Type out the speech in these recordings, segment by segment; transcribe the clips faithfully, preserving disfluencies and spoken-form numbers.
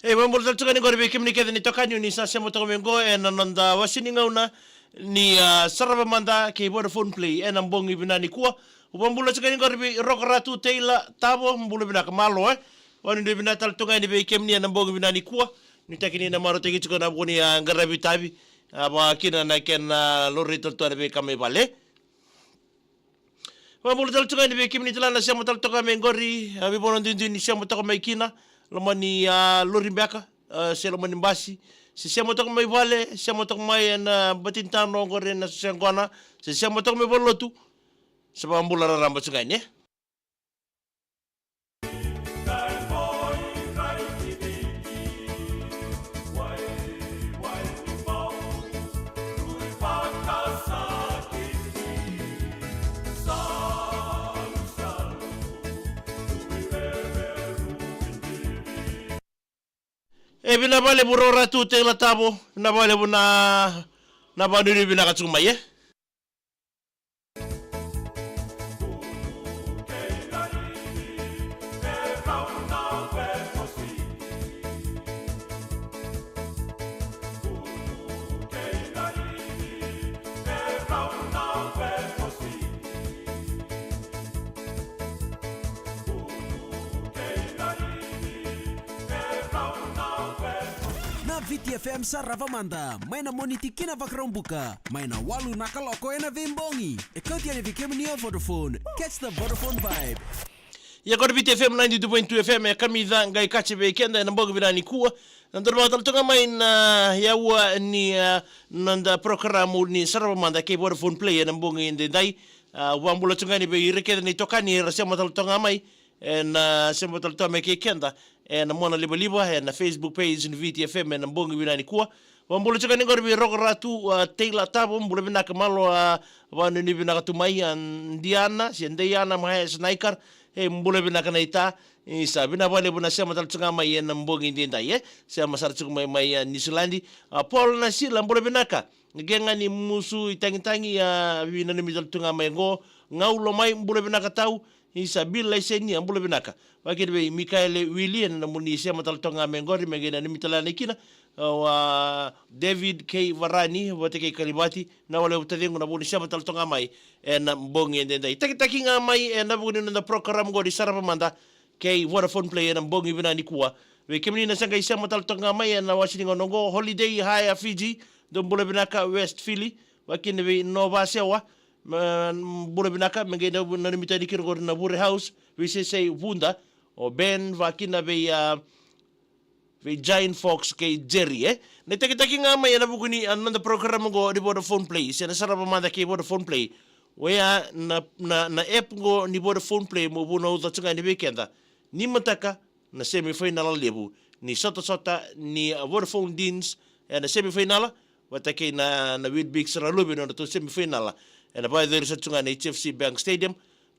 E, vakabula tale tu ga ni qori vei kemuni kece na itokani ni sa sema toka mai qo ena noda wase ni gauna ni, a, Sarava Mada kei Vodafone Play ena bogi vinaka nikua. Vakabula tu ga ni qori vei Roko Ratu Taylor Tavo, bula vinaka, malo, e. Vakanuinui vinaka tale tu ga ni vei kemuni ena bogi vinaka nikua. Nuitaki ni na marautaki tiko na vuku ni, a, qaravi tavi, a, vaka kina na kena, a, lori tale tu ga na veika mai vale. Vakabula tale tu ga ni vei kemuni tale na sema tale toka mai qori, a, veivanua duidui ni sema toka mai kina, loma ni, a, lori beka, a, se loma ni basi, se sema toka mai vale, sema toka mai ena, a, batinitano qori ena soso yaqona, se sema toka mai valenilotu, sa vakabula raraba tu ga ni, e. E, vinaka vakalevu Roko Ratu Taylor Tavo, vinaka vakalevu na, na vakanuinui vinaka tu mai, e. Na Viti F M Sarava Mada, mai na Moniti ki na Vakaraubuka, mai na walu na kaloko ena veibogi. E kauti yani vei kemuni o Vodafone. Catch the Vodafone vibe. Ia qori Viti F M ninety-two point two F M, e kamica qai kaci vei keda ena bogi vinaka nikua. Na dodonu vakatale toka mai na yaua ni, a, noda porokaramu ni Sarava Mada kei Vodafone Play ena bogi edaidai. A, vakabula tu ga ni vei ira kece na itokani era sema tale toka mai, ena, a, sema tale toka mai kei keda ena mona livaliva ena Facebook page ni Viti F M ena bogi vinaka nikua. Vakabula tu ga ni qori vei Roko Ratu, a, Taylor Tavo, bula vinaka, malo, a, vakanuinui vinaka tu mai, a, Diana, se Diana Maes Naikar, e, bula vinaka naita. Isa, vinaka vakalevu na sema tale tu ga mai ena bogi edaidai, e. Sema sara tu ga mai, mai, a, Niusiladi. A, Paul Nasila, bula vinaka. Ke ga ni musu itagitagi, a, veinanumi tale tu ga mai qo. Gau Lomai, bula vinaka tau. Isa, Bill Laisenia, bula vinaka. Vakakina vei Mikaele Wili, ena nomuni sema tale toka ga mai qori, me qai nanumi tale yani kina. O, a, David K Varani vata kei Kalivati, vinaka vakalevu taciqu na vuku ni sema tale toka ga mai ena bogi edaidai. Takitaki ga mai ena vuku ni noda porokaramu qori Sarava Mada kei Vodafone Play ena bogi vinaka nikua. Vei kemuni na sa qai sema tale toka ga mai ena wase ni gauna qo, Holiday Hire Fiji, dou bula vinaka West Philly, vakakina vei Nova Sewa, me, bula vinaka, me qai na, nanumi tale yani kina qori na Vure House, vei Sesei Vuda, o Ben, vakakina vei, a, vei Giant Fox kei Jerry, e. Na itakitaki ga mai ena vuku ni, a, noda porokaramu qo ni Vodafone Play, se na Sarava Mada kei Vodafone Play. Oya na, na, na app qo ni Vodafone Play mo vunauca tu ga yani vei keda. Nimataka, na semifinal levu ni sotasota ni, a, Vodafone Deans, e, na semifinal, vata kei na, na Weet-Bix Raluveni, nodratou semifinal, ena vakayacori sara tu ga ena H F C Bank Stadium.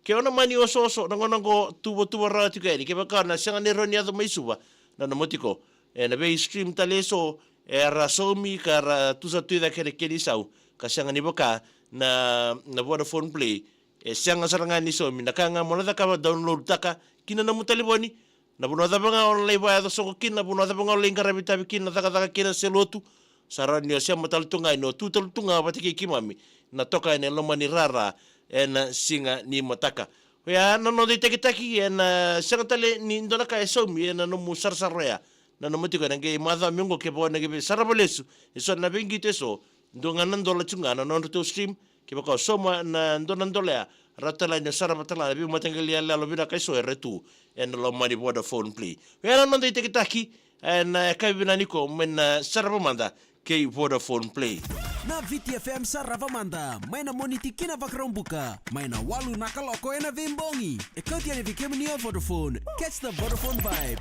Ke o na mani osooso na gauna qo, tuvatuva rawa tiko yani, kevaka o na sega ni rawa ni yaco mai Suva, na nomu tiko. Ena vei stream tale eso, era saumi ka ra tu sa tu i cake na kena isau, ka sega ni vaka na, na Vodafone Play. E sega sara ga ni saumi, na ka ga mo na cakava, download taka ki na nomu talevoni, na vanua cava ga o na lai vakayaco soqo kina, na vanua cava ga o na lai qaravi tavi kina, cakacaka kina se lotu, sa rawa ni o sema tale tu ga, ni o tu tale tu ga vata kei keimami na toka ena loma ni rara ena siga ni mataka. Oya na noda itakitaki, ena sega tale ni dua na ka e saumi ena nomu sarasara oya. Na nomu tiko ena qai macawa mai qo, kevaka o na qai sarava lesu eso na veiqito eso, dua ga na dola tu ga na nodratou stream. Kevaka o sauma na dua na dola ya, rawa tale ni o sarava tale ga na veimataqali iyaloyalo vinaka eso era tu ena loma ni Vodafone Play. Oya na noda itakitaki ena yakavi vinaka nikua mai na Sarava Mada kei Vodafone Play. Na Viti F M Sarava Mada, mai na Moniti ki na Vakaraubuka, mai na walu na kaloko ena veibogi. E kauti yani vei kemuni o Vodafone. Catch the Vodafone vibe.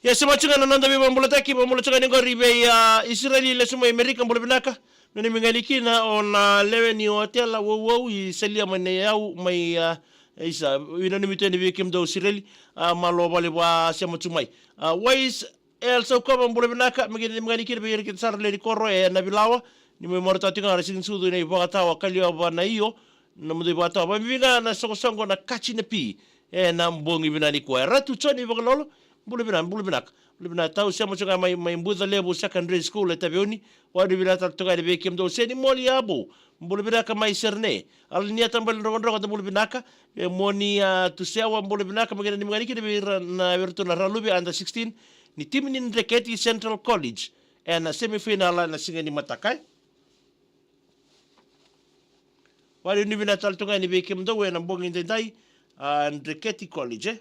Ia, sema tu ga na noda veivakabulataki, vakabula tu ga ni qori vei, a, Isireli lesu mai Amerika, bula vinaka. Nanumi ga yani kina o na lewe ni otela Wauwau i Saliama, na yau mai, a, isa, veinanumi tu yani vei kemudou Isireli, a, malo vakalevu, a, sema tu mai. A, Wais El Saukova, bula vinaka, me qai nanumi ga yani kina vei ira kece sara lewe ni koro e Navilawa, ni mai marautaka tiko ga na siga ni sucu na ivakatawa Kaliova na io, na nomudou ivakatawa. Vakabibi ga na soqosoqo na Kaci na Pi. ena bogi vinaka nikua. E Ratu Joni Vakalolo, bula vinaka, bula vinaka. Bula vinaka tau, sema tu ga mai, mai Bucalevu Secondary School e Taveuni. Vakanuinui vinaka tale tu ga yani vei kemudou Seni Moli Abu, bula vinaka mai Serene. Alania Tabale Drokadroka, dou bula vinaka. E Moni, a, Tusewa, bula vinaka, me kena ni magani kina vei ira na, vei iratou na Raluve under sixteen ni timi ni Dreketi Central College ena semifinal ena siga ni mataka. Vakanuinui vinaka tale tu ga yani vei kemudou ena bogi daidai, a, Dreketi College, e.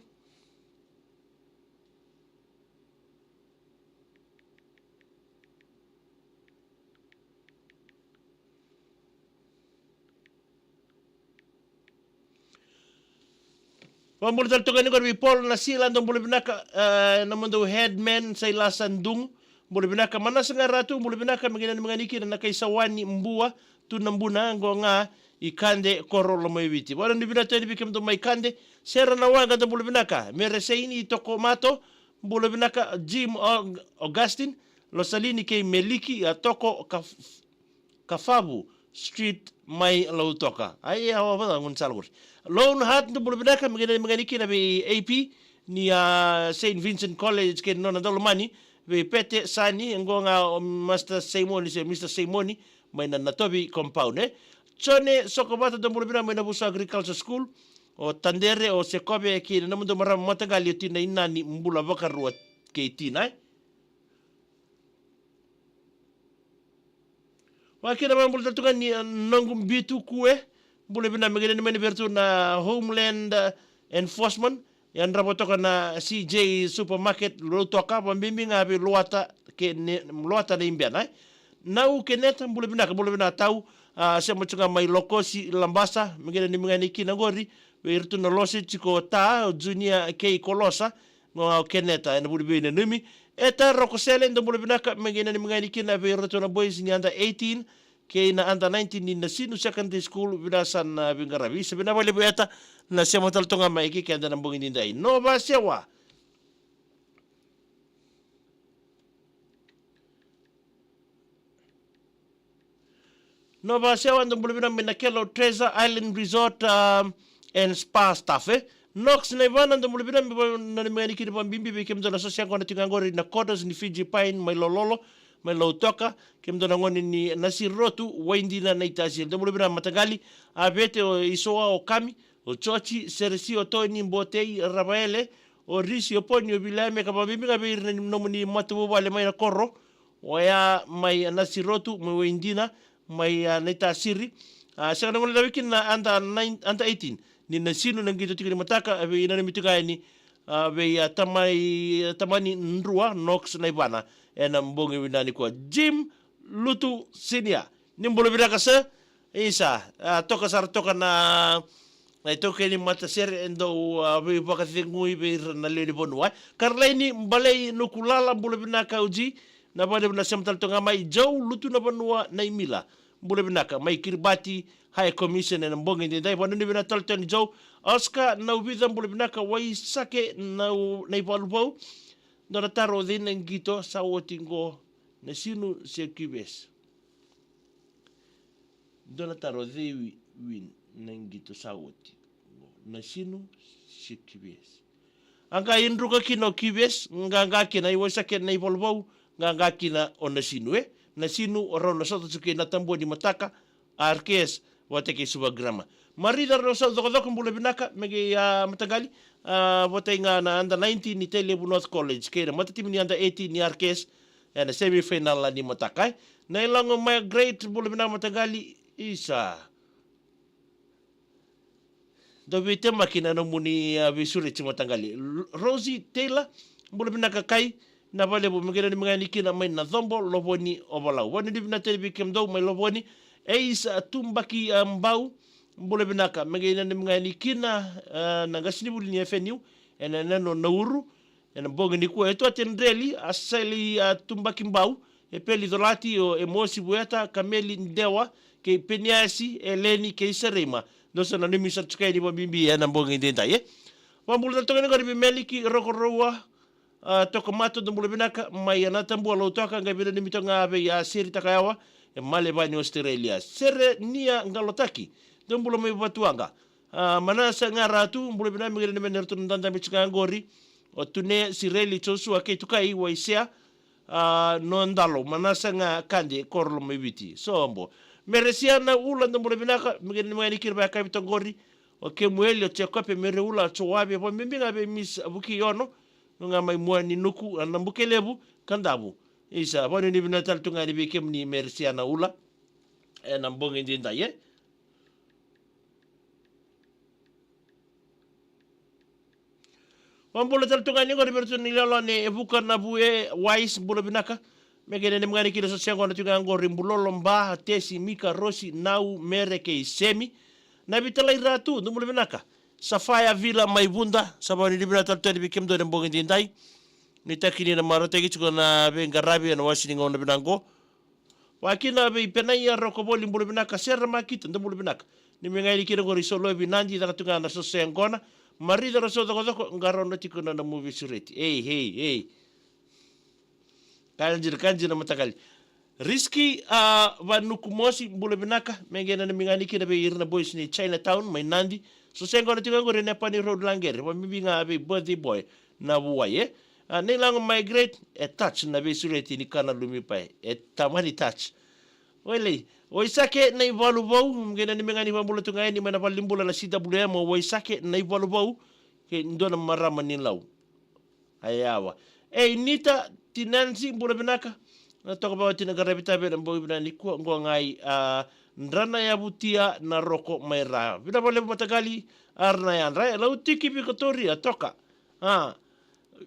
Vakabula tale toka yani qori vei Paul Nasila, dou bula vinaka, e, nomudou headman, Sailasa Dugu, bula vinaka, Manasa ga Ratu, bula vinaka, me kena ni magani kina na kai Sawani Bua, tu na Buna, qo ga i Kade, koro Lomaiviti. Vakanuinui vinaka tu yani vei kemudou mai Kade, Sera Nawaqa, dou bula vinaka, Mere Seini, Tokomato, bula vinaka, Jim Aug-, Augustine, Losalini kei Meliki, a Toko, ka Kafavu Street mai Lautoka. Ai, a, a, a, gunu sala qori. Lone Heart, dou bula vinaka, me kena ni magani kina vei A P ni, a, Saint Vincent College kei na nona daulomani, vei Pete Sani, qo ga o Master Simoni, se Mister Simoni, mai na Natovi compound, e. Jone Sokovata, dou bula vinaka, mai Navuso Agriculture School, o Tadere, o Sekove, kei na nomudou marama mataqali, o Tina Inani, bula vakarua kei Tina, e. Vakakina vakabula tale tu ga yani, a, noqu bitu Kue, bula vinaka, me kena ni magani vei iratou na Homeland, a, Enforcement, yadrava toka na C J Supermarket, Lautoka, vakabibi ga vei Luata kei Ne-, Luata Neibena, e. Nau Keneta, bula vinaka, bula vinaka tau, a, sema tu ga mai Lokosi, Labasa, me kena ni magani kina qori vei iratou na Lose, tiko Ta, o Junior kei Kolosa, qo ga o Keneta, ena vuli vei nanumi. Eta Rokosele, dou bula vinaka, me kena ni magani kina vei iratou na boys ni under eighteen kei na under nineteen ni Nasinu Secondary School, vinaka sara na veiqaravi. Sa vinaka vakalevu Eta na sema tale toka ga mai kei keda ena bogi daidai. Nova Sewa. Nova Sewa, dou bula vinaka mai Nakelo Treasure Island Resort, um, and Spa staff, e. Nox Naivana, dou bula vinaka, me kena ni magani kina vakabibi vei kemudou na soso yaqona tiko ga qori na quarters ni Fiji Pine mai Lololo, mai Lautoka, kemudou na gone ni Nasirotu, Waidina, Naitasiri, dou bula vinaka mataqali, a Vete, o Isoa, o Kami, o Joji, Seresi, o Toni, Botei, Ravaele, o Risi, o Poni, o Viliame, ka vakabibi ga vei ira na nomuni matavuvale mai na koro, oya mai Nasirotu, mai Waidina, mai, a, Naitasiri. A, sega ni guilecavi kina na under nine, under eighteen ni Nasinu, na qito tiko ni mataka, a, vei nanumi tu ga yani, a, vei, a, tamai, tamani Drua, Nox Naivana, ena bogi vinaka nikua. Jim Lutu Senior. Ni bula vinaka sir. Isa, a, toka sara toka na, na itaukei ni matasere e dau, a, veivakacegui vei ira na lewe ni vanua, e. Karlaini Balei Nukulala, bula vinaka Uji, na vakalevu na sema tale toka ga mai. Joe Lutu na vanua Naimila, bula vinaka mai Kiribati High Commission ena bogi daidai, vakanuinui vinaka tale toka yani Joe. Oscar Nauvica, bula vinaka. Waisake Nau-, Naivaluvau, dua na taro, o cei na qito sa oti qo, Nasinu se Kivesi? Dua na taro, o cei wi-, win na qito sa oti, Nasinu se Kivesi? A qai druka kina o Kivesi, qaqa kina, Waisake Naivaluvau, qaqa kina o Nasinu, e. Nasinu, o rau na sota tu kei Natabua ni mataka, R K S, vata kei Suva Grammar. Marica Rosau Cokocoko, bula vinaka, me kei, a, mataqali, a, vata ga na under nineteen ni Tailevu North College kei na matatimi ni under eighteen ni R K S, ena semi final ni mataka, e. Nailago Margaret, bula vinaka mataqali. Isa, dau veitemaki na nomuni, a, veisureti mataqali. L-, Rosie Taylor, bula vinaka kai, na vakalevu, me kena ni magani kina mai Nacobo, Lovoni, Ovalau. Vakanuinui vinaka tale vei kemudou mai Lovoni. Eisa Tubaki, a, Bau, bula vinaka, me kena ni magani kina, a, na qasenivuli ni F N U, ena, ena, no Nauru, ena bogi nikua. E Tuate Dreli, a Seli, a, Tubaki Bau, e Peli Colati, o Emosi Vueta, Kameli Dewa, kei Peniasi, Eleni, kei Sereima. Dou sa nanumi sara tu ga yani vakabibi ena bogi daidai, e. Vakabula tale toka yani qori vei Meliki Rokoroua, a, Tokomato, dou bula vinaka, mai Natabua Lautoka, qai veinanumi toka ga vei, a, Seri Takayawa, e Malevani Australia. Serenia Qalotaki, dou bula mai Vatuwaqa. A, Manasa ga Ratu, bula vinaka, me qai nanumi na ratou na dadabe tiko ga qori. O Tune, Sireli, Joshua, Keitukai, Waisea, a, Nodalo, Manasa ga Kade, Korolo mai Viti. Sobo. Meresiana Ula, dou bula vinaka, me qai nanumi ga ni kina vakayakavi toka qori. O Kemueli, o Jekope, Mereula, Joave, vakabibi ga vei Miss Vuki Ono, ga mai Mua ni Nuku, a, Nabukelevu, Kadavu. Isa, vakanuinui vinaka tale tu ga yani vei kemuni Meresiana Ula. Ena bogi edaidai, e? Vabula tale tu ga yani qori vei iratou na iloloma e Vuka na Vue, Wise, bula vinaka. Me qai nanumi ga ni kina so se qo na tu ga qori, Bulolo, Ba, Tesi, Mika, Rosi, Nau, Mere kei Semi. Na Vitalai Ratu, dou bula vinaka. Safaya Vila mai Vuda, sa vakanuinui vinaka tale tu yani vei kemudou ena bogi edaidai. Ni takini na marautaki tiko na veiqaravi ena wase ni gauna vinaka qo. Vakakina vei Penaia Rokovoli, bula vinaka. Sera Makita, dou bula vinaka. Ni me qai ni kina qori Solovi Nadi, caka tu ga na so se qo na. Marica na so cokocoko, qarauna tiko na nomu veisureti. Ei, ei, ei. Ka dina, ka dina mataqali. Riski, a, Vanuku Mosi, bula vinaka. Me qai nanumi ga ni kina vei ira na boys ni Chinatown mai Nadi. So se qo na tu ga qori ena Pani Road, Laqere. Vakabibi ga vei birthday boy na Vuai, e. A, Nei Lago mai Great, e Touch na veisureti ni kana lumi pae. E tamani Touch. Oilei, o Isake Naivaluvou, qai nanumi ga ni vabula tu ga yani mai na valenibula na C W M, o Isake Naivaluvou, kei dua na marama ni Lau. Ayawa. Ei, Nita, Tinansi, bula vinaka. Na toka vakaoti na qaravi tabe ena bogi vinaka nikua, qo ga i, a, Drana Yavutia na Roko mai Ra. Vinaka vakalevu mataqali, a, Rana Yadra, e Lautiki Vikotoria, toka. A,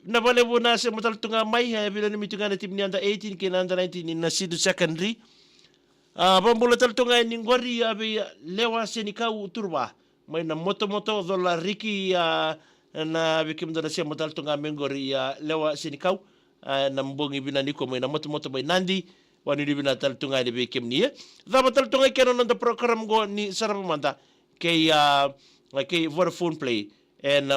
vinaka vakalevu na sema tale tu ga mai, e, veinanumi tu ga na timi ni under eighteen kei na under nineteen ni Nasidu Secondary. A, vabula tale tu ga yani qori, a, vei, a, Lewa Senikau Turuva. Mai na motomoto Cola Riki, a, na vei kemudou na sema tale tu ga mai qori, a, Lewa Senikau, a, na bogi vinaka nikua mai na motomoto mai Nadi, vakanuinui vinaka tale tu ga yani vei kemuni, e. Cava tale tu ga i kena noda program qo ni Sarava Mada, kei, a, kei Vodafone Play, ena